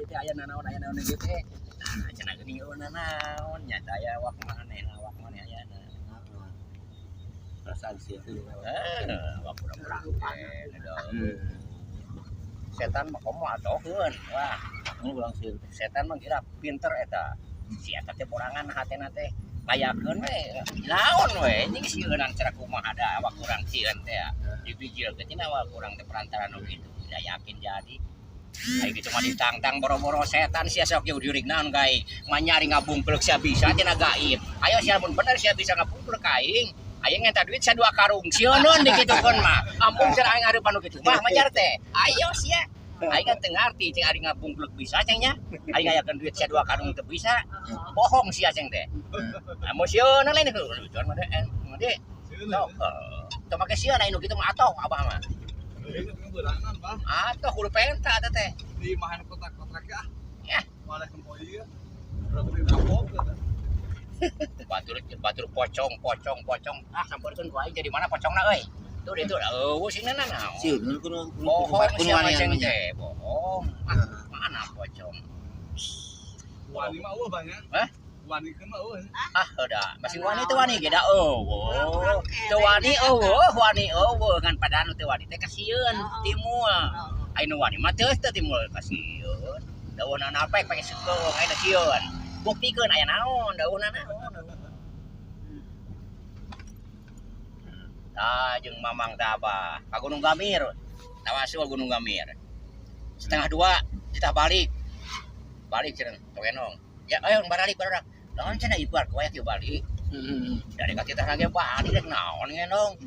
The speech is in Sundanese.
Teh aya naon ieu teh. Nah, cenah geuning eueuh naon nya teh aya awak maneh, awak maneh ayana. Perasaan sih itu. Eh, awak urang teh. Setan mah komo atoheun. Wah, nu urang sieun. Setan mah kira pinter eta. Si eta teh borangan hatena teh. Layakeun we. Naon we anjing sieunan cara kumaha da awak urang sieun teh. Dipijilkeun cenah awak urang teh perantara nu kitu. Tidak yakin jadi. Ayo gitu mah ditantang boro-boro setan sia sok jauh diurik naon ka aing. Manyari ngabungkeulek sia bisa cenah gaib. Ayo sia mun bener sia bisa ngabungkeulek ka aing. Aing ngenta duit sia dua karung. Sieuneun dikitukeun mah. Ampun sia aing areupan nu kitu mah majar teh. Ayo sia. Aing kan teu ngarti cing ari ngabungkeulek bisa ceng nya. Aing ngayakeun duit sia dua karung teu bisa. Bohong sia ceng teh. Mun sieun lain lucuan mah deh. Sok, teu make sieun aing nu kitu mah atoh abah mah. Atoh kudu penta teh teh. Di mahan kotak-kotak ya. Ya. Malah kempoi ya. Berapa di kapok gitu. Batur pocong pocong pocong. Ah sampeurkeun ku aing jadi mana pocongna euy. Tuh itu eueuh sing naon. Sieun kudu Bohong kudu sia mah wanian ceng mah nya. teh, bohong. Ah, mana pocong? Wani mah eueuh banyak. Hah? Wani keun mah eueuh. Ah, udah. Masih wani teu wani ge da eueuh. Teu wani eueuh, wani eueuh ngan padahal nu teu wani teh kasieun timul. Aya nu wani mah teu teu timul kasieun. Daunna napek pake sekeung aya sieun. Buktikeun aya naon, daunna naon. Tah jeung Mamang teh Abah ka Gunung Gamir. Tawasul Gunung Gamir. 1:30 kita balik. Balik cenah togenong. Ya ayo baralik barudak. Naon cenah ibar koyak ieu balik. Dari ka titah lagi balik rek naon ngendong.